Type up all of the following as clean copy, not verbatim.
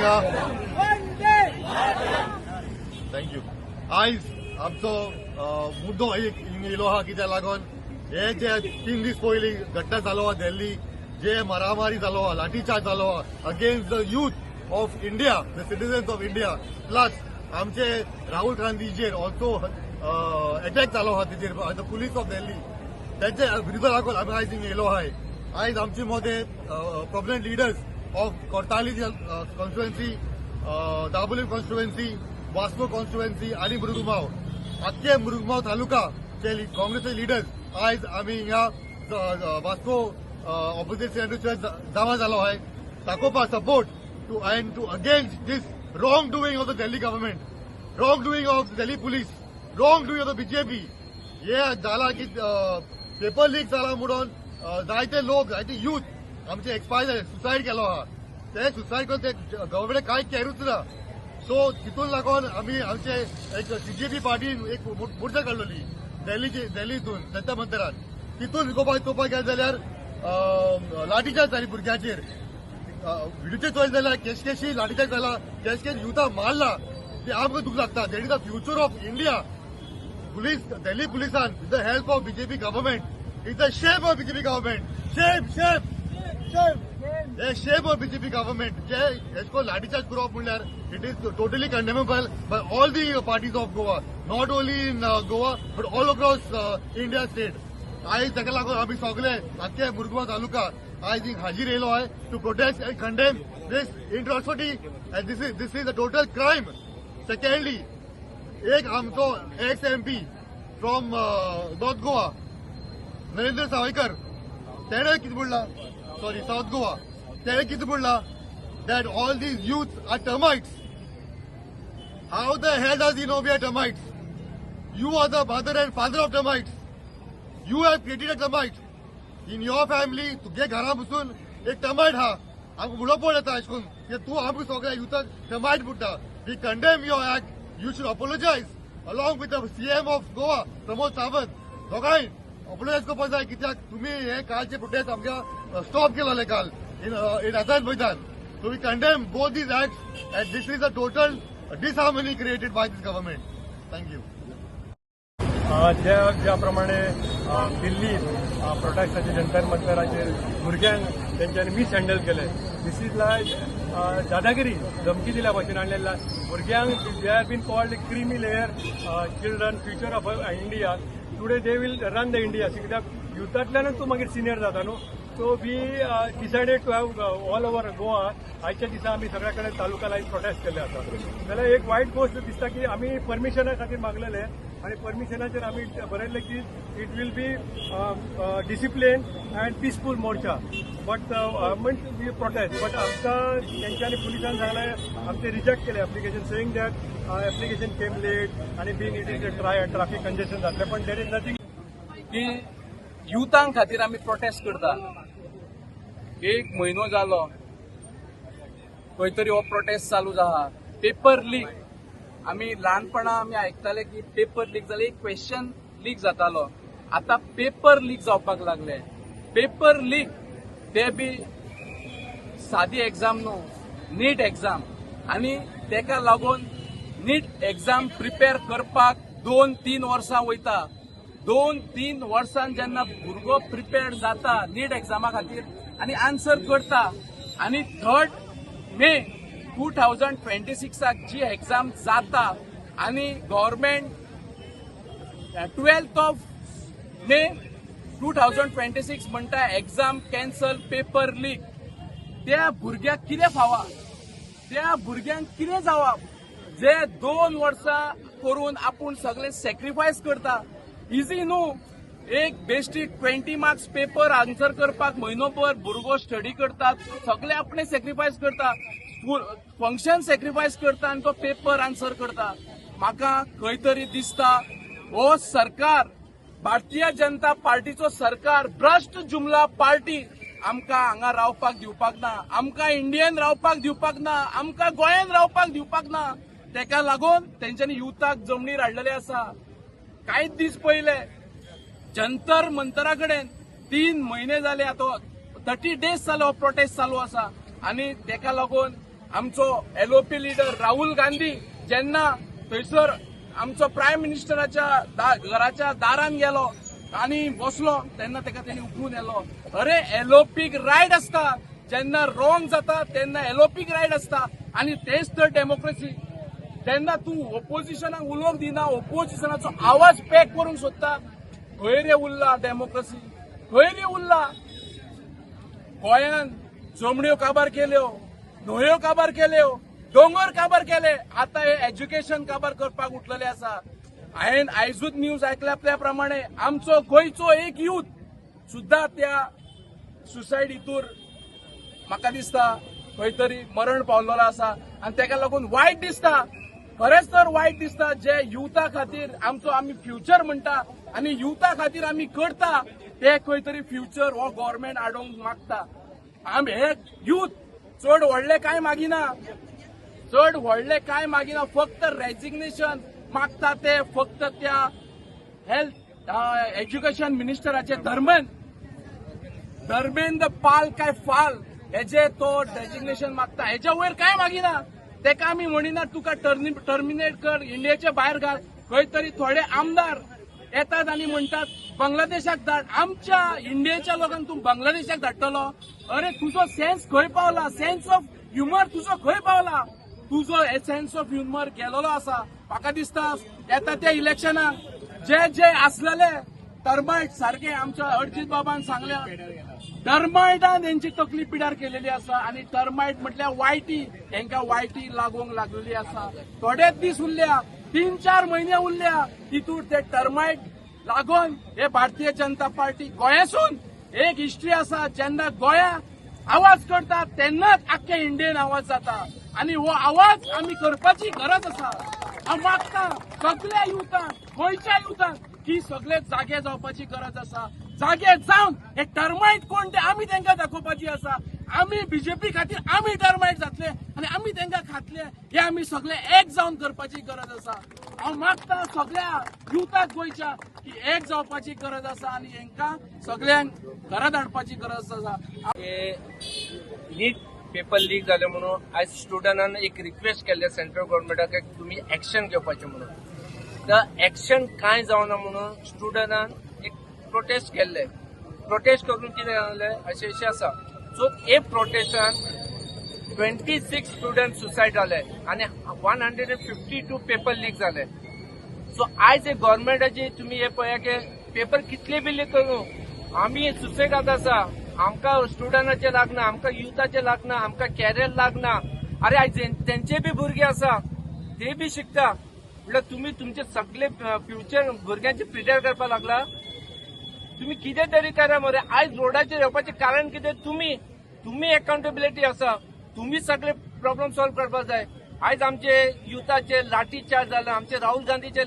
हिंगा. Thank you. आयज आमचो मुद्दो एक हिंगा येयलो आहा. कित्याक लागून हे जे 3 दीस पयलीं घटना जालो आहा दिल्ली, जे मारामारी जालो आहा, लाठीचार्ज जालो आहा against the youth of India, the citizens of India, plus आमचे राहुल गांधीचेर ऑल्सो अटॅक जालो आहा तेजेर the police of Delhi, तेचे विरुद्ध लागून आमी आयज हिंगा येयलो आहाय. आयज आमचे मदें prominent leaders of Cortalim constituency, Dabolim constituency, Vasco constituency आनी मुरगुमाव, आख्खे मुरगुमाव तालुकाचे काँग्रेसचे लिडर्स आयज आमी हिंगा वास्को ऑपोजिट सेंटरचेर जमा जालो आहाय दाखोवपा support to and to against this wrong doing of the Delhi government, wrong doing of Delhi police, wrong doing of the BJP. हे जाला की पेपर लीक जाला म्हणून जायते लोक, जायते युथ आमचे एक्सपायर जाले, सुसायड केलो आहा. ते सुसायड करून ते गव्हर्मेंट कांय कॅरूच ना. सो तितून लागून आमी आमचे एक सीजेपी पार्टीन एक मोर्चा काडलेली दिल्लीचे, दिल्ली हितून जंतर मंतरान. तितून चोवपाक गेले जाल्यार लाठीचार्ज जाली भुरग्यांचेर. व्हिडिओचेर चोयले जाल्यार केशकेशी लाठीचार्ज जाला, केशकेश युथा मारला. ते आमकां दूख लागता. That is the future of India. Police, Delhi पुलिसान with the help of BJP government, is the shame of BJP government. Shame, shame, shame. हे शेम ऑफ बीजेपी गव्हर्मेंट. जे हेच लाठीचार्ज करप म्हणल्यार it is totally condemnable by all the parties of Goa, not only in Goa but all across India state. आयज ताका लागून आमी सगळे आख्खे मुरगांव तालुका आयज हिंग हाजीर येयलो आहाय to protest and condemn this atrocity, and this is a total crime. Secondly, एक आमचो ex MP from North Goa, Narendra Sawaikar, तेणे कितें म्हणलां, सॉरी, साऊथ गोवा, तेणे कितें म्हणलां, that all these youth are termites. How the hell does he know we are termites? You are the mother and father of termites. You have created a termite in your family. तुगे घरा बसून एक termite हा. आमकां उलोवप येता अशें करून की तूं आमकां सगळ्या युथाक टर्माइट म्हणटा. We condemn your act. You should apologize along with the CM of Goa, Pramod Sawant. दोगांय अपोलोजायज करपाक जाय, कित्याक तुमी हे कालचे प्रोटेस्ट आमकां स्टॉप केलेले काल in Azad Maidan. So we condemn both these acts, and this is a total disharmony created by this government. Thank you. ज्या ज्याप्रमाणे दिल्लीत प्रोटेस्टाचे जंतर मंतराचेर भुरग्यांक तेंच्यांनी मिस हँडल केले, this is लायक दादागिरी. धमकी दिल्या भशेन आनी भुरग्यांक, they are been called creamy layer children, future of India. Today they will run the India. कित्याक युथांतल्यानूच तूं मागीर सिनियर जाता न्हू. So we decided to have all over Goa. आयच्या दिसा आमी सगळ्या कडेन तालुका आयज प्रोटेस्ट केल्ले आसा. जाल्यार एक वायट गोश्ट दिसता की आमी परमिशना खातीर मागलेले आनी परमिशनाचेर आमी बरयल्लें की it will be discipline and peaceful मोर्चा, but we protest. But आमकां तेंच्यांनी, पुलिसान सांगलें, आमचें रिजेक्ट केलें application, saying that application came late आनी being it is a traffic congestion जातलें, पण there is nothing. की युथां खातीर आमी प्रोटेस्ट करता. एक म्हयनो जालो खंय तरी हो प्रोटेस्ट चालू आहा. पेपर लीक, आमी ल्हानपणा आमी आयकताले की पेपर लीक जाले, एक क्वेश्चन लीक जातालो. आतां पेपर लीक जावपाक लागले. पेपर लीक ते बी सादी एग्जाम न्हू, नीट एग्जाम. आनी तेका लागून नीट एग्जाम प्रिपेर करपाक 2-3 वर्सां वयता. 2-3 वर्सां जेन्ना भुरगो प्रिपेर्ड जाता नीट एग्जामा खातीर आनी आन्सर करता आनी 3 मे 2026 जी एग्जाम जाता आनी government 12th of May 2026 म्हणटा एग्जाम कॅन्सल, पेपर लीक. त्या भुरग्याक कितें फावा? त्या भुरग्यांक कितें जावप जे 2 वर्सां करून आपूण सगळें सॅक्रिफायस करता? इजी न्हू. एक बेश्टी 20 मार्क्स पेपर आन्सर करपाक म्हयनोभर भुरगो स्टडी करता, सगळे आपणे सॅक्रिफायस करता, स्कूल फंक्शन सॅक्रिफायस करता आनी तो पेपर आन्सर करता. म्हाका खंय तरी दिसता हो सरकार, भारतीय जनता पार्टीचो सरकार, भ्रश्ट जुमला पार्टी आमकां हांगा रावपाक दिवपाक ना, आमकां इंडियन रावपाक दिवपाक ना, आमकां गोंयान रावपाक दिवपाक ना. तेका लागून तेंच्यांनी युथाक जमनीर हाडलेले आसा. कांयच दीस पयले जंतर मंतरा कडेन 3 म्हयने जाले, आतां 30 डेज जाले हो प्रोटेस्ट चालू आसा आनी तेका लागून आमचो एलओपी लिडर राहुल गांधी जेन्ना थंयसर आमचो प्रायम मिनिस्टराच्या घराच्या दारान गेलो आनी बसलो तेन्ना ताका तेणी उखलून येलो. अरे, एलओपीक रायट आसता. जेन्ना रॉंग जाता तेन्ना एलओपीक रायट आसता आनी तेच तर डेमोक्रेसी. तेन्ना तूं ओपोजिशनाक उलोवंक दिना, ओपोजिशनाचो आवाज पॅक करूंक सोदता. खंय रे उरला डेमोक्रेसी? खंय रे उरला? गोंयान जमण्यो काबार केल्यो, न्हंयो काबार केल्यो, दोंगर काबार केले, आतां हे एज्युकेशन काबार करपाक उठलेले आसा. हांवें आयजूच न्यूज आयकल्या त्या प्रमाणे आमचो गोंयचो एक यूथ सुद्दां त्या सुसायड हितूर म्हाका दिसता खंय तरी मरण पावलेलो आसा आनी तेका लागून वायट दिसता, खरेंच तर वायट दिसता. जे युथा खातीर आमचो आमी फ्युचर म्हणटा आनी युथा खातीर आमी करता ते खंय तरी फ्युचर हो गव्हर्मेंट हाडूंक मागता. आमी हे युथ चड व्हडले कांय मागिना, चड व्हडले कांय मागिना, फक्त रेजिग्नेशन मागता ते फक्त त्या हेल्थ एज्युकेशन मिनिस्टराचे धर्मेंद्र पाल काय फाल हेजे तो डेजिग्नेशन मागता. हेच्या वयर काय मागिना. तेका आमी म्हणिना तुका टर्मिनेट कर, इंडियेचे भायर घाल. खंय तरी थोडे आमदार येतात आनी म्हणटात बांगलादेशाक धाड. आमच्या इंडियेच्या लोकांक तूं बांगलादेशाक धाडटलो? अरे, तुजो सेन्स खंय पावला? सेन्स ऑफ ह्युमर तुजो खंय पावला? तुजो सेन्स ऑफ ह्युमर गेलेलो आसा. म्हाका दिसता येता त्या इलेक्शनाक जे जे आसलेले टर्मायट सारके आमच्या अर्जित बाबान सांगल्या, टर्मायटान हेंची तकली पिड्यार केलेली आसा. आनी टर्मायट म्हटल्यार वायटी, हेंकां वायटी लागूंक लागलेली आसा. थोडेच दीस उरल्या, 3-4 म्हयने उरल्या, तितूर ते टर्मायट लागून हे भारतीय जनता पार्टी गोंयासून एक हिस्ट्री आसा. जेन्ना गोंया आवाज करता तेन्नाच आख्खे इंडियन आवाज जाता आनी हो आवाज आमी करपाची गरज आसा. हांव मागता सगल्या युथांक, गोंयच्या युथांक की सगळे जागे जावपाची गरज आसा. जागे जावन हे टर्मायट कोण ते आमी तांकां दाखोवपाची आसा. आमी बीजेपी खातीर आमी टर्मायट जातले आनी आमी तांकां खातले. हे आमी सगळे एक जावन करपाची गरज आसा. हांव मागता सगळ्या युथाक गोंयच्या की एक जावपाची गरज आसा आनी हांकां सगळ्यांक घरा धाडपाची गरज आसा. हे नीट पेपर लीक जाले म्हणून आयज स्टुडंटान एक रिक्वेस्ट केल्ले सेंट्रल गव्हर्मेंटाक तुमी एक्शन घेवपाचें म्हणून. तर एक्शन कांय जावना म्हणून स्टुडंटान एक प्रोटेस्ट केल्ले. प्रोटेस्ट करून कितें जालें, अशें अशें आसा. सो हे प्रोटेस्टान 26 स्टुडंट सुसायड जाले आनी 152 पेपर लीक जाले. सो आयज हे गव्हर्मेंटाची तुमी हे पळया की पेपर कितले बी लीक करूं, आमी सुसेगाद आसा. आमकां स्टुडंटाचे लागना, आमकां युथाचे लागना, आमकां कॅरियर लागना. अरे, आयज तेंचे बी भुरगे आसा, ते बी शिकता. म्हटल्यार तुमी तुमचे सगळे फ्युचर भुरग्यांचे प्रिपेर करपाक लागला. तुम्ही कितें तरी करा मरे. आयज रोडाचेर येवपाचें कारण कितें? तुमी अकाउंटेबिलिटी आसा. तुमी सगळे प्रॉब्लम सॉल्व करपाक जाय. आयज आमचे युथाचे लाठी चार्ज जाला, आमचे राहुल गांधीचे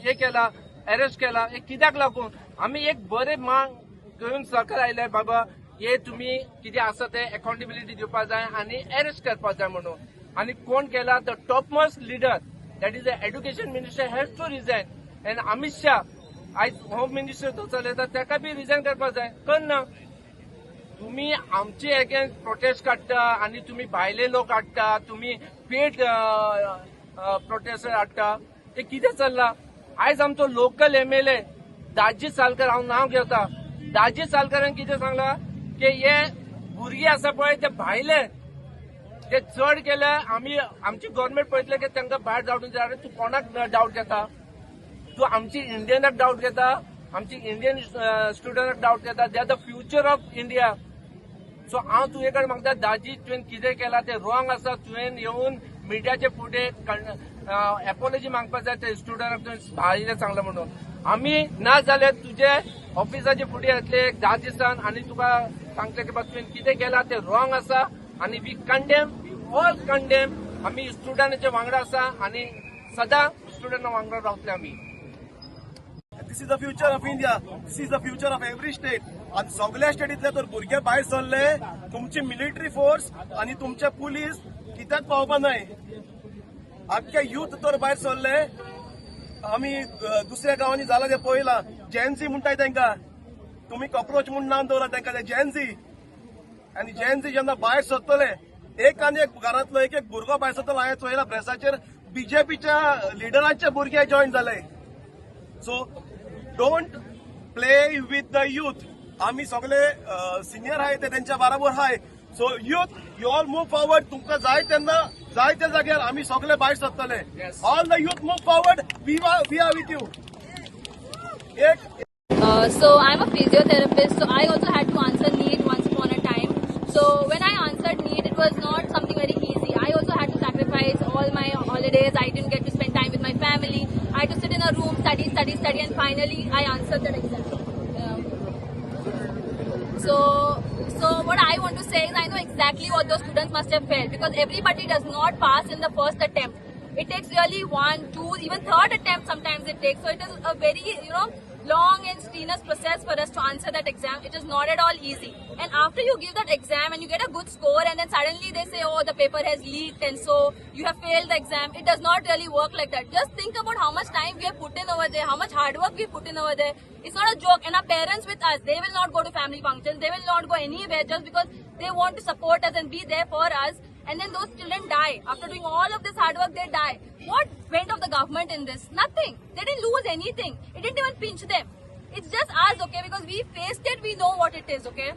हे केला, अरेस्ट केला. हे कित्याक लागून? आमी एक बरे मांग घेवन सरकार आयले, बाबा हे तुमी कितें आसा ते अकाउंटेबिलिटी दिवपाक जाय आनी अरेस्ट करपाक जाय म्हणून. आनी कोण केला? The topmost leader, that is the education minister, has to resign. And Amit Shah आयज होम मिनिस्टर तो चलयता, ताका बी रिजायन करपाक जाय. करना. तुम्ही आमचे अगेन्स्ट प्रोटेस्ट काडटा आनी तुमी भायले लोक हाडटा, तुमी पेड प्रोटेस्टर हाडटा. ते कितें चल्लां? आयज आमचो लोकल एमएलए दाजी सालकर, हांव नांव घेता, दाजी सालकरान कितें सांगलां की हे भुरगे आसा पळय ते भायले, ते चड केले. आमी आमची गव्हर्मेंट पळयतले की तांकां भायर धाडून जाय. तूं कोणाक डावट घेता? तूं आमची इंडियनाक डावट घेता? आमची इंडियन स्टुडंटाक डावट घेता? They are the future of India. So हांव तुजे कडेन मागता दाजी, तुवें कितें केलां तें रॉंग आसा. तुवें येवन मिडियाचे फुडें एपोलॉजी मागपाक जाय ते स्टुडंटाक तुवें भायले सांगलां म्हणून. आमी ना जाल्यार तुजे ऑफिसाचे फुडें येतले एक 10 दिसान आनी तुका सांगतले की बाबा तुवें कितें केलां तें रॉंग आसा आनी we condemn, we all condemn. आमी स्टुडंटाच्या वांगडा आसा आनी सदां स्टुडंटा वांगडा रावतले आमी. This is the future of India. This is the future of every state. आणि सगळ्या स्टेटींतले तर भुरगे भायर सरले, तुमची मिलिटरी फोर्स आणि तुमचे पुलीस कित्याक पावपा नाय? आख्खे युथ तर भायर सरले, आमी दुसऱ्या गांवांनी जाला ते पळयला. जेनझी म्हणटाय तांकां, तुमी कॉक्रोच म्हूण नांव दवरला तांकां, ते जेनझी. आनी जेनझी जेन्ना भायर सरतले एक आनी एक घरांतलो एक एक भुरगो भायर सरतलो. हांवें चोयला प्रेसाचेर बीजेपीच्या लिडरांचे भुरगे जॉयन जाले. So don't play with the youth. आमी सगळे सिनियर आहाय, ते तेंच्या बराबर आहाय. So youth, you all move forward. तुमकां जाय तेन्ना जाय त्या जाग्यार आमी सगळे भायर सरतले. All the youth, move forward. We are with you. एक So I'm a physiotherapist, so I also had to answer NEET once upon a time. So when I answered NEET, it was not something very easy. I also had to sacrifice all my holidays. I didn't get to spend time with my family. I had to sit in a room, study, study, study, and finally I answered that exam. So what I want to say is I know exactly what those students must have felt, because everybody does not pass in the first attempt. It takes really one, two, even third attempt sometimes it takes. So it is a very long and strenuous process for us to answer that exam. It is not at all easy. And after you give that exam and you get a good score, and then suddenly they say, "Oh, the paper has leaked and so you have failed the exam." It does not really work like that. Just think about how much time we have put in over there, how much hard work we put in over there. It's not a joke. And our parents with us, they will not go to family functions. They will not go anywhere just because they want to support us and be there for us. And then those children die. After doing all of this hard work, they die. What went of the government in this? Nothing. They didn't lose anything. It didn't even pinch them. It's just us, okay? Because we faced it, we know what it is, okay?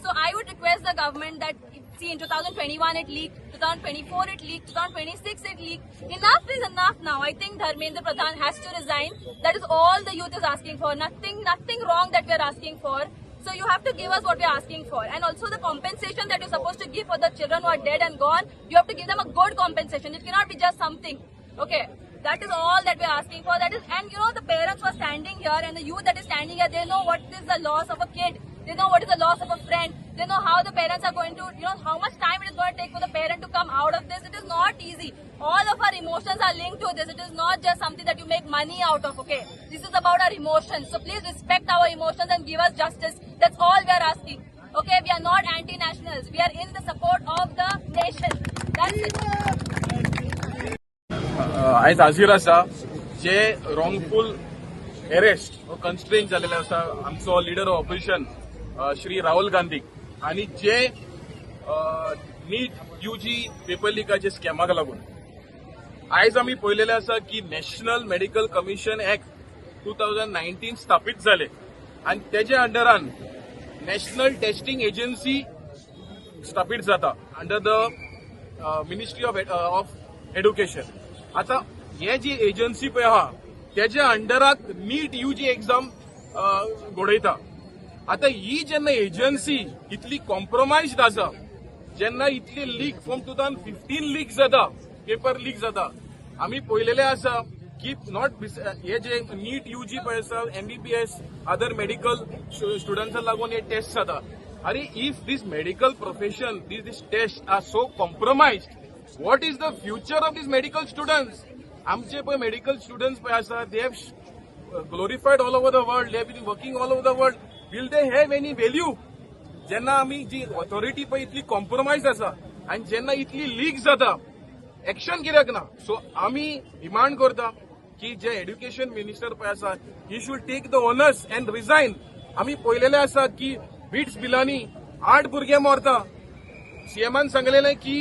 So I would request the government that, see, in 2021 it leaked, 2024 it leaked, 2026 it leaked. Enough is enough now. I think Dharmendra Pradhan has to resign. That is all the youth is asking for. Nothing, nothing wrong that we are asking for. So you have to give us what we are asking for. And also the compensation that you're supposed to give for the children who are dead and gone, you have to give them a good compensation. It cannot be just something. Okay. That is all that we are asking for. That is, and the parents who are standing here and the youth that is standing here, they know what is the loss of a kid. They know what is the loss of a friend. They know how the parents are going to, how much time it is going to take for the parent to come out of this. It is not easy. All of our emotions are linked to this. It is not just something that you make money out of, okay? This is about our emotions. So please respect our emotions and give us justice. That's all we are asking. Okay, we are not anti-nationals. We are in the support of the nation. That's it. आयज हाजीर आसा जे रॉंगफूल arrest कन्स्ट्रेन जालेले आसा आमचो leader of opposition Shri Rahul Gandhi आणि जे नीट UG paper लिकाचे स्कॅमाक लागून आयज आमी पळयलेले आसा की National Medical Commission Act 2019 स्थापीत जाले आणि तेच्या अंडरान नॅशनल टेस्टिंग एजन्सी स्थापीत जाता under the Ministry of Education. आता हे जी एजन्सी पळय आहा तेच्या अंडराक नीट युजी एक्झाम घडयता. आता ही जेन्ना एजन्सी इतली कॉम्प्रोमायज्ड आसा, जेन्ना इतली leak from 2015 leak जाता, पेपर लीक जाता, आमी पळयलेले आसा की not हे जे नीट युजी पळय आसा, एमबीबीएस, अदर मेडिकल स्टुडंट्सां लागून हे टेस्ट जाता. अरे, if this medical profession, this test are so compromised, what is the future of this medical students? आमचे पळय मेडिकल स्टुडंट्स पळय आसा, they have glorified all over the world, they have been working all over the world. Will they have any value जेन्ना आमी जी authority पळय इतली compromise आसा आनी जेन्ना इतली लीक जाता, एक्शन कित्याक ना? सो आमी डिमांड करता की जे एड्युकेशन मिनिस्टर पळय आसा, he should take the onus and resign. आमी पळयलेले आसा की बिट्स पिलानी आठ भुरगे मरता. सीएमान सांगलेले की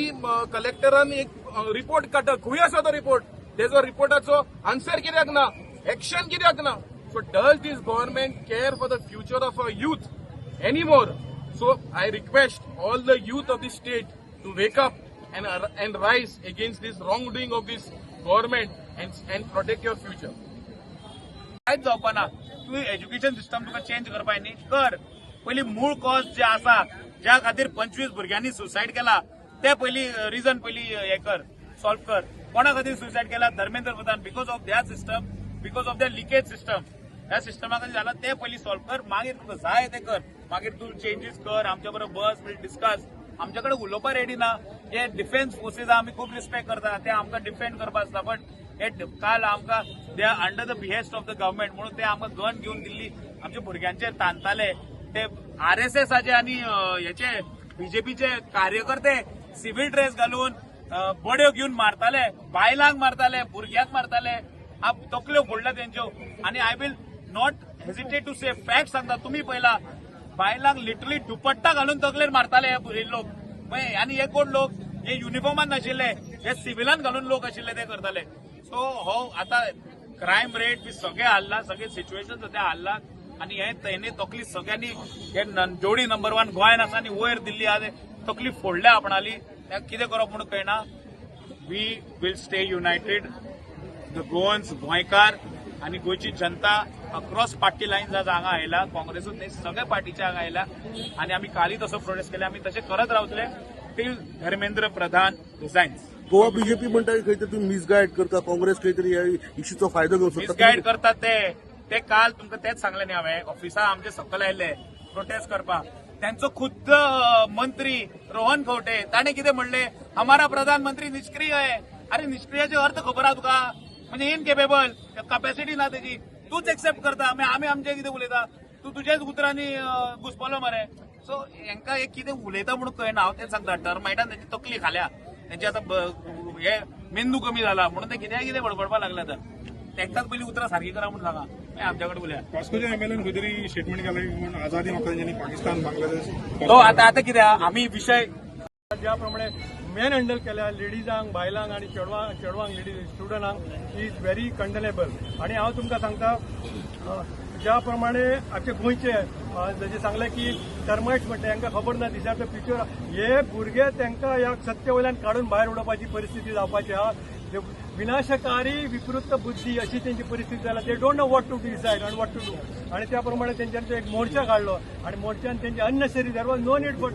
कलेक्टरान एक रिपोर्ट काडटा. खंय आसा तो रिपोर्ट? तेजो रिपोर्टाचो आन्सर कित्याक ना? एक्शन कित्याक ना? So does this government care for the future of our youth any more? So I request all the youth of the state to wake up and rise against this wrongdoing of this government and protect your future. कांयच जावपा ना. तूं education system तुका change करपा न्ही, कर. पयलीं मूळ कॉज जे आसा, ज्या खातीर 25 भुरग्यांनी सुसायड केला, ते पयलीं रिजन पयलीं हे कर, सॉल्व कर. कोणा खातीर सुसायड केला? Dharmendra Pradhan. Because of their system, because of their leakage system. ह्या सिस्टमा खातीर जाला, ते पयलीं सॉल्व कर. मागीर तुका जाय ते कर. मागीर तूं चेंजीस कर, आमच्या बरोबर बस, वील डिस्कस. आमच्या कडेन उलोवपा रेडी ना. जे डिफेन्स फोर्सीस आमी खूब रिस्पेक्ट करता, ते आमकां डिफेंड करपा आसता, बट हे काल आमकां they are under the behest of the government म्हणून ते आमकां गन घेवन दिल्ली आमच्या भुरग्यांचेर ताणताले. ते आरएसएसाचे आनी हेचे बीजेपीचे कार्यकर्ते सिव्हिल ड्रेस घालून बड्यो घेवन मारताले, बायलांक मारताले, भुरग्यांक मारताले, तकल्यो फोडल्या तेंच्यो. आनी I will not hesitate to say, fact सांगता, तुमी पयला, बायलांक लिटरली दुपट्टा घालून तकलेर मारताले हे लोक. आनी हे कोण लोक? हे युनिफॉर्मान नाशिल्ले, हे सिव्हिलान घालून लोक आशिल्ले ते करताले. सो हो आता क्रायम रेट बी सगळे हाल्ला, सगळे सिच्युएशन सध्या हाल्ला आनी हे तेणी तकली सगळ्यांनी हे जोडी नंबर 1 गोंयान आसा आनी वयर दिल्ली आहा, तकली फोडल्या आपणाली. कितें करप म्हणून कळना. We will stay united. The Goans, गोंयकार आनी गोंयची जनता अक्रॉस पार्टी लायन्स आज हांगा आयला. काँग्रेसूच न्ही, सगळे पार्टीचे हांगा आयला आनी आमी काली तसो प्रोटेस्ट केले, आमी तशें करत रावतले till Dharmendra Pradhan resigns. Goa BJP म्हणटा खंय तरी तुम्ही मिसगायड करता, काँग्रेस खंय तरी ह्या इश्यूचो फायदो घेवंक सोदता. मिसगायड करतात ते. काल तुमकां तेच सांगलें न्ही हांवें, ऑफिसा आमचे सकयल आयिल्ले प्रोटेस्ट करपाक. त्यांचो खुद्द मंत्री रोहन खंवटे ताणें कितें म्हणलें, हमारा प्रधानमंत्री निष्क्रिय आहे. अरे निष्क्रियाचे अर्थ खबर आहा तुका? म्हणजे इनकेपेबल, कपॅसिटी ना तेजी. तूच एक्सेप्ट करता, मागीर आमी आमचें कितें उलयता? तूं तुजेच उतरांनी घुसपलो मरे. सो हेंकां एक कितें उलयता म्हणून कळना. हांव तें सांगता, टर्मायटान तेंची तकली खाल्या, तेंची आतां हे मेंदू कमी जाला म्हणून ते कित्याक कितें बडबडपाक लागले. आतां तेंकाच पयलीं उतरां सारकी करा म्हणून सांगा, मागीर आमच्या कडेन उलया. वास्कोच्या एमएलएन खंय तरी स्टेटमेंट केलें म्हूण आझादी म्हाका तेंच्यांनी पाकिस्तान, बांगलादेश. तो आतां आतां कितें आमी विशय ज्या प्रमाणे मॅन हँडल केल्या लेडीजांक, बायलांक आनी चेडवांक, लेडीज स्टुडंटांक is very कंडनेबल. आनी हांव तुमकां सांगता, ज्या प्रमाणे आमचे गोंयचे जशें सांगलें की टर्मायट्स म्हणटा, हांकां खबर ना these are the future. हे भुरगे तांकां ह्या सत्ते वयल्यान काडून भायर उडोवपाची परिस्थिती जावपाची आहा. विनाशकारी विकृत बुद्धी अशी तेंची परिस्थिती जाल्या. They don't know what to decide and what to do. आनी त्या प्रमाणे तेंच्यांनी एक मोर्चा काडलो आनी मोर्चान तेंचे unnecessary, there was no need for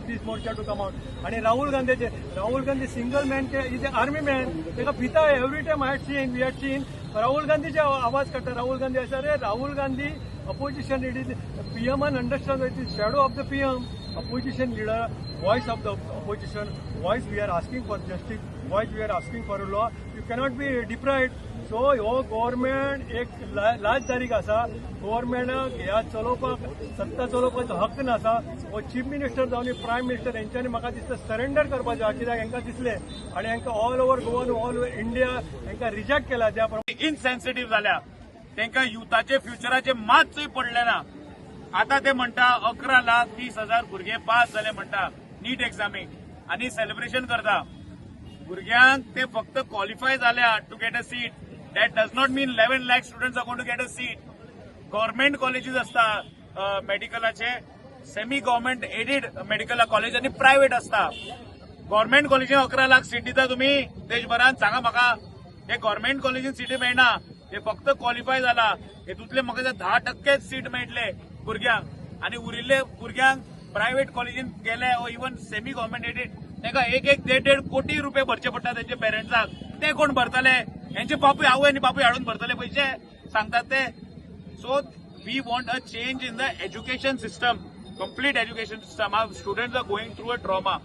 this morcha to come out. आनी Rahul गांधीचे, Rahul Gandhi single man is a army man, ताका भिता. Every time I had seen, we had seen Rahul गांधीचे आवाज काडटा. राहुल गांधी आसा रे, Rahul Gandhi opposition, it is पीएमान understand, it is shadow of the PM, opposition leader, voice of the opposition, voice we are asking for justice, voice we are asking for law. You cannot be deprived. So हो government एक लाजदारीक आसा. गव्हर्मेंटाक ह्या चलोवपाक, सत्ता चलोवपाचो हक्क NASA. हो chief minister जावन prime minister हेंच्यांनी म्हाका दिसता सरेंडर करपाचें आहा, कित्याक हेंकां दिसलें आनी हेंकां all over Goa, all over India हेंकां रिजेक्ट केला ज्या प्रमाणे इनसेन्सिटीव जाल्या, तांकां युथाचे फ्युचराचे मातूय पडले ना. आता ते म्हणटा 11,30,000 भुरगे पास जाले म्हणटा नीट एग्जामीक आनी सेलिब्रेशन करता. भुरग्यांक ते फक्त क्वॉलिफाय जाल्या to get a seat, that does not mean 11 lakh students are going to get a seat. Government colleges आसता मेडिकलाचे, semi government aided medical college आनी प्रायव्हेट आसता. गव्हर्मेंट कॉलेजीन 11 लाख सीट दिता तुमी देशभरान, सांगा म्हाका. हे गव्हर्मेंट कॉलेजीन सिटी मेळना, हे फक्त क्वॉलिफाय जाला हेतूंतले म्हाका 10% सीट मेळटले भुरग्यांक आनी उरिल्ले भुरग्यांक प्रायव्हेट कॉलेजीन गेले ओ इवन सेमी गव्हर्मेंट एडीड तांकां 1-1, 1.5-1.5 कोटी रुपये भरचे पडटा तेंच्या पेरंट्साक. ते कोण भरतले? हेंचे बापूय, आवय आनी बापूय हाडून भरतले पयशे सांगतात ते. So we want a change in the education system, complete education system. Our students are going through a trauma.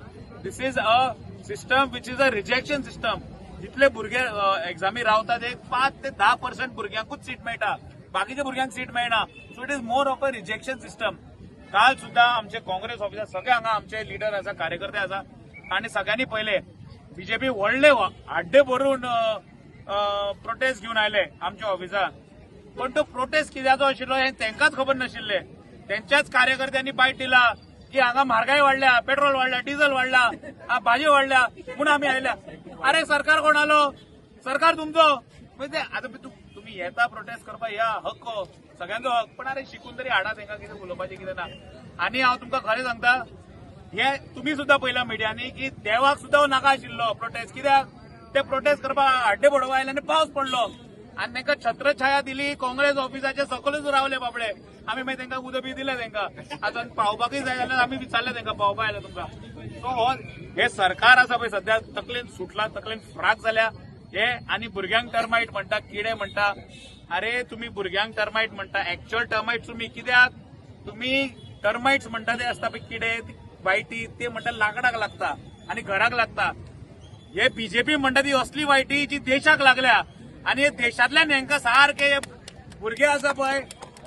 This is a system which is a rejection system. जितले भुरगे एग्जामी रावतात ते 5 ते 10% भुरग्यांकूच सीट मेळटा, बाकीच्या भुरग्यांक सीट मेळना. So it is more of a rejection system. काल सुद्धा आमचे काँग्रेस ऑफिसर सगळे हांगा आमचे लिडर आसा, कार्यकर्ते आसा आनी सगळ्यांनी पळयले बीजेपी व्हडले आड्डे भरून प्रोटेस्ट घेवन आयले आमच्या ऑफिसाक. पण तो प्रोटेस्ट कित्याचो आशिल्लो हें तांकांच खबर नाशिल्लें. तेंच्याच कार्यकर्त्यांनी बायट दिला की हांगा म्हारगाय वाडल्या, पेट्रोल वाडल्या, डिझल वाडला, भाजी वाडल्या म्हणून आमी आयल्या. अरे सरकार कोणालो? सरकार तुमचो. म्हणजे आता तुम्ही येता प्रोटेस्ट करपाक, या हक्क सगळ्यांचो हक, पण अरे शिकून तरी हाडा तांकां कितें उलोवपाचें कितें ना. आनी हांव तुमकां खरें सांगता, हे तुमी सुद्दां पळयला मिडियांनी की देवाक सुद्दां नाका आशिल्लो प्रोटेस्ट. कित्याक ते प्रोटेस्ट करपाक आड्डे बडोवपा आयले आनी पावस पडलो आनी तांकां छत्रछाया दिली काँग्रेस ऑफिसाचे सकलूच रावले बाबडे. आमी मागीर तांकां उदक बी दिलें तांकां. आतां पावपाकूय जाय जाल्यार आमी विचारलें तांकां, पावपा आयलें तुमकां. सो हो हे सरकार आसा पळय सद्या तकलेन सुटला, तकलेन फ्राक जाल्या हे. आनी भुरग्यांक टर्मायट म्हणटा, किडे म्हणटा. अरे तुमी भुरग्यांक टर्मायट म्हणटा, एक्च्युअल टर्मायट तुमी. कित्याक तुमी टर्मायट्स म्हणटा ते आसता पळय किडे वायटी, ते म्हणटा लाकडाक लागता आनी घराक लागता. हे बीजेपी म्हणटा ती असली वायटी जी देशाक लागल्या आनी हे देशांतल्यान हेंकां सारके भुरगे आसा पळय,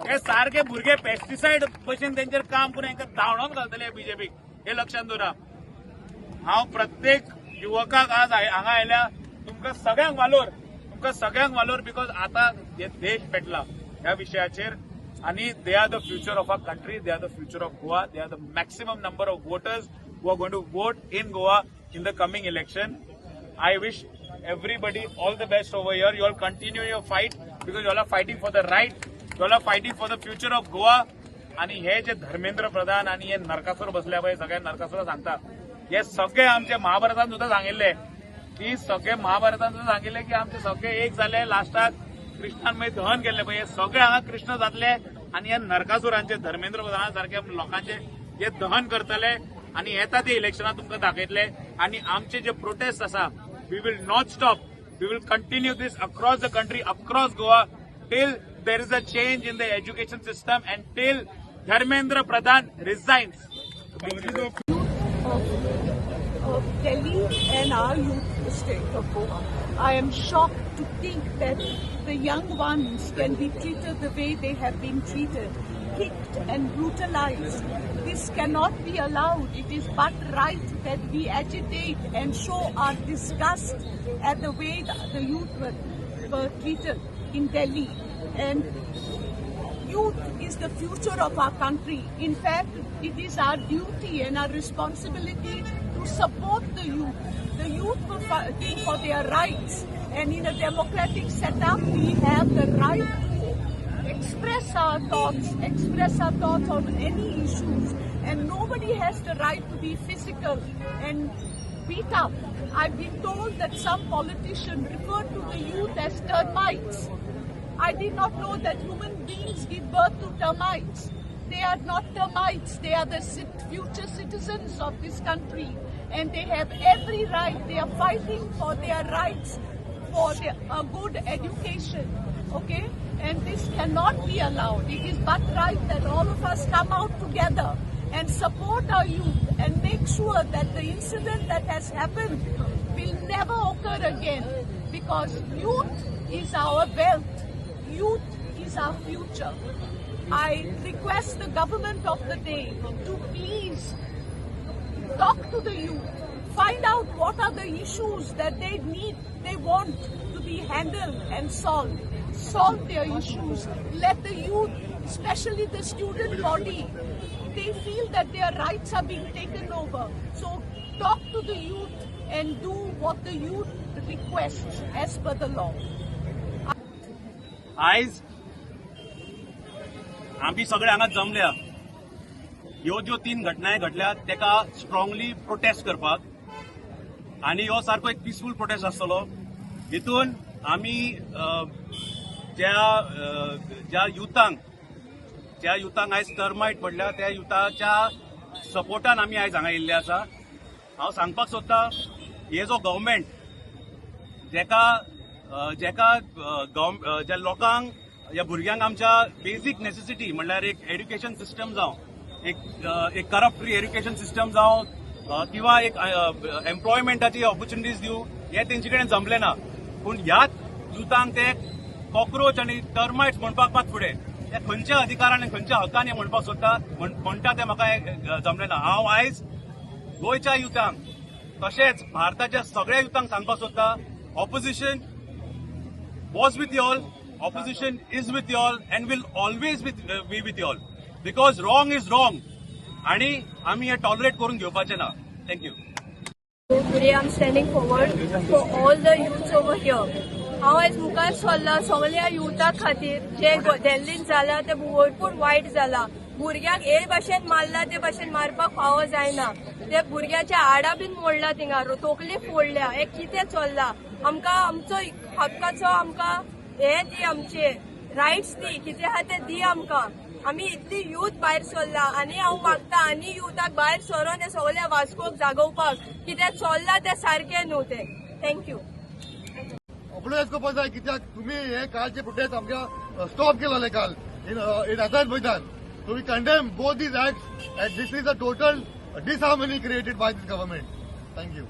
हे सारके भुरगे पेस्टिसायड भशेन तेंचेर काम करून हेंकां धांवडावन घालतले बीजेपीक, हे लक्षांत दवरा. हांव प्रत्येक युवकाक आज हांगा आयल्या, तुमकां सगळ्यांक वालोर, तुमकां सगळ्यांक वालोर, because आतां देश पेटला ह्या विशयाचेर आनी they are the future of our country, they are the future of Goa, they are the maximum number of voters who are going to vote in Goa. in the coming election. I wish everybody all the best over here. You all continue your fight because you all are fighting for the right. You all are fighting for the future of Goa. आणि हे जे धर्मेंद्र प्रधान आणि हे नरकासूर बसले पळय, सगळे नरकासूर सांगता, हे सगळे आमचे महाभारतान सुद्दां सांगिल्ले की, सगळे महाभारतान सुद्दां सांगिल्ले की आमचे सगळे एक जाले, लास्टाक कृष्णान मागीर दहन केल्ले पळय, हे सगळे हांगा कृष्ण जातले आणि हे नरकासुरांचे, धर्मेंद्र प्रधाना सारखे लोकांचे हे दहन करतले आणि येता ते इलेक्शनात तुमकां दाखयतले. आणि आमचे जे प्रोटेस्ट आसा, we will not stop. We will continue this across the country, across Goa, till there is a change in the education system and till Dharmendra Pradhan resigns. Of Delhi and our youth state of Goa. I am shocked to think that the young ones can be treated the way they have been treated, kicked and brutalized. This cannot be allowed. It is but right that we agitate and show our disgust at the way the youth were treated in Delhi. And youth is the future of our country. In fact, it is our duty and our responsibility to support the youth. The youth were fighting for their rights, and in a democratic setup, we have the right to express our thoughts on any issues, and nobody has the right to be physical and beat up. I've been told that some politician referred to the youth as termites. I did not know that human beings give birth to termites. They are not termites. They are the future citizens of this country. And they have every right. They are fighting for their rights, for a good education. Okay? And this cannot be allowed. It is but right that all of us come out together and support our youth and make sure that the incident that has happened will never occur again. Because youth is our wealth. Youth is our future. I request the government of the day to please talk to the youth, find out what are the issues that they need, they want to be handled and solved. Solve their issues. Let the youth, especially the student body, they feel that their rights are being taken over. So talk to the youth and do what the youth requests as per the law. आयज आमी सगळे हांगा जमल्या ह्यो ज्यो तीन घटनाय घडल्या तेका स्ट्रॉंगली प्रोटेस्ट करपाक आनी ह्यो सारको एक पिसफूल प्रोटेस्ट आसतलो. हितून आमी ज्या युथांक आयज टर्मायट पडल्या त्या युथाच्या सपोर्टान आमी आयज हांगा येयल्ले आसा. हांव सांगपाक सोदता, हे जो गव्हर्मेंट जेका ज्या लोकांक, ह्या भुरग्यांक आमच्या बेजीक नेसेसिटी म्हणल्यार एक एड्युकेशन सिस्टम जावं, एक करप्ट फ्री एड्युकेशन सिस्टम जावं किंवा एक एम्प्लॉयमेंटाची ऑपॉर्च्युनिटीज दिवं, हे तेंचे कडेन जमलें ना. पूण ह्याच युथांक ते कॉक्रोच आनी टर्मायट्स म्हणपाक मात फुडें ते खंयच्या अधिकारान आनी खंयच्या हक्कान हे म्हणपाक सोदता म्हणटा ते म्हाका जमलें ना. हांव आयज गोंयच्या युथांक तशेंच भारताच्या सगळ्या युथांक सांगपाक सोदता, opposition was with you all, opposition is with you all and will always be with you all, because wrong is wrong आणि आमी हे टॉलरेट करून घेवपाचे ना. Thank you. Today I'm standing forward for all the youths over here. हांव आयज मुखार सरला सगळ्या युथा खातीर. जे दिल्लीन जाला ते भरपूर वायट जाला. भुरग्यांक हे भाशेन मारला ते भाशेन मारपाक फावो जायना. ते भुरग्याच्या हाडां बीन मोडला, थिंगा तकली फोडल्या. हे कितें चल्ला? आमकां आमचो हक्काचो आमकां हे दी, आमचे रायट्स दी, कितें आहा ते दी आमकां. आमी इतली यूथ भायर सरला आनी हांव मागता आनी युथाक भायर सरोन हे सगळ्या वास्कोक जागोवपाक. कितें चल्लां तें सारकें न्हू तें. Thank you. अपोलोजायज करपाक जाय, कित्याक तुमी हे कालचे प्रोटेस्ट आमकां स्टॉप केलेले काल in Azad Maidan. So we condemn both these acts and this is a total disharmony created by this government. Thank you.